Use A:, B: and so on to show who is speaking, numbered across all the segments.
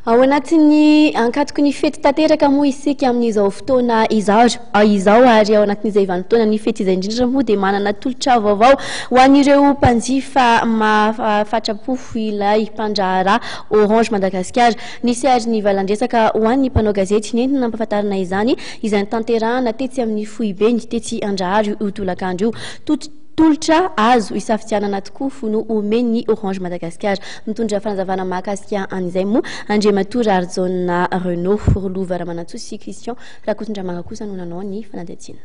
A: Ao anatin'ny ankatoky ny fety tanteraka moa isika amin'izao fotoana izao izao ary ao anatin'izay vanim-potoanan'ny fety izay indrindra moa dia manana tolotra vaovao ho an'ireo mpanjifa mahafatrapo ilay mpandraharaha Orange Madagasikara. Nisy ary ny valan-dresaka ho an'ny mpanao gazety nentina nampahafantarina izany izay notanterahana tetsy amin'ny foibeny tetsy Andraharo io tolakandro io. Tolotra azo isafidianana tokoa no omen'ny Orange Madagascar. Mitondra fanazavana mahakasika an'izay moa Andriamatoa Raharijaona Renaud, Lova Ramanantsoa sy Christian Rakotondramanga kosa no nanao ny fanadihadiana.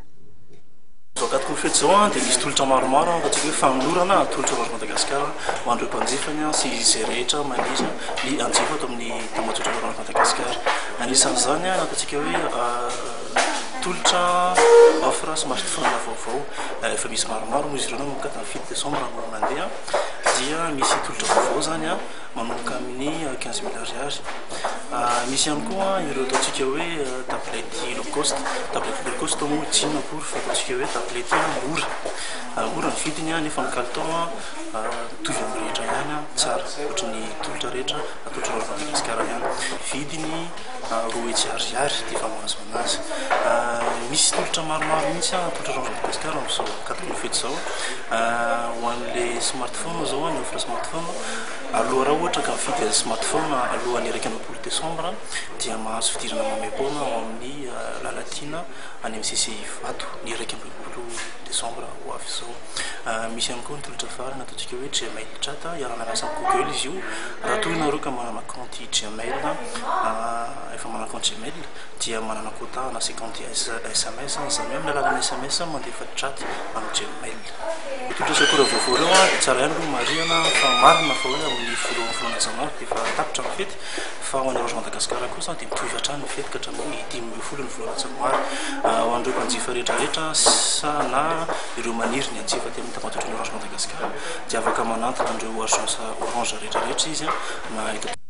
B: Izao ankatoky ny fety izao dia misy tolotra maromaro ataontsika hoe fanolorana atolotra Orange Madagascar ho an'ireo mpanjifany sy izay rehetra maniry ny hanjifa ato amin'ny tambajotra Orange Madagascar. Anisan'izany ny ataontsika hoe. Tolotra offre smartphone vaovao, efa misy maromaro moa izy ireo nanomboka tamin'ny 7 décembre no nandeha, dia misy tolotra vaovao izany manomboka amin'ny 15 000 ariary. Misy ihany koa ireo ataontsika hoe tablette low cost, tablette low cost moa tsy inona akory fa ataontsika hoe tablette mora, mora ny vidiny nefa ny kalitao mitovy amin'ny rehetra ihany, tsara ohatry ny tolotra rehetra atolotra eto Madagasikara ihany. Vidiny 200 ariary dia efa mahazo anazy. Misy tolotra maromaro mihitsy atolotra Orange Madagascar amin'izao ankatoky ny fety izao. Ho an'ilay smartphone izao, ny offre smartphone, aloha raha ohatra ka mividy smartphone alohan'ny 21 desambra dia mahazo fidirana maimaim-poana ao amin'ny Lalatiana any amin'ny CCI Ivato ny 21 desambra ho avy izao. Misy ihany koa ny tolotra farany ataontsika hoe Gmail chat, iarahana miasa amin'ny Google izy io. Raha toa ianareo ka manana kaonty Gmail, efa manana kaonty Gmail dia manana quota ana 50 sms, izany hoe amin'ny alalan'ny sms mandefa chat amin'ny Gmail. Tolotra sy akora vaovao ireo dia tsara ihany aloha marihana fa marina fa hoe amin'ny voalohan'ny volana janoary dia efa tapitra ny fety fa ho an'ny Orange Madagascar kosa dia mitohy hatrany ny fety ka hatramin'ny 15 ny volana janoary. Ho an'ireo mpanjifa rehetra rehetra sa na ireo maniry ny hanjifa aty amin'ny tambajotran'ny Orange Madagascar dia afaka manantona an'ireo agence Orange rehetra rehetra izy na eto.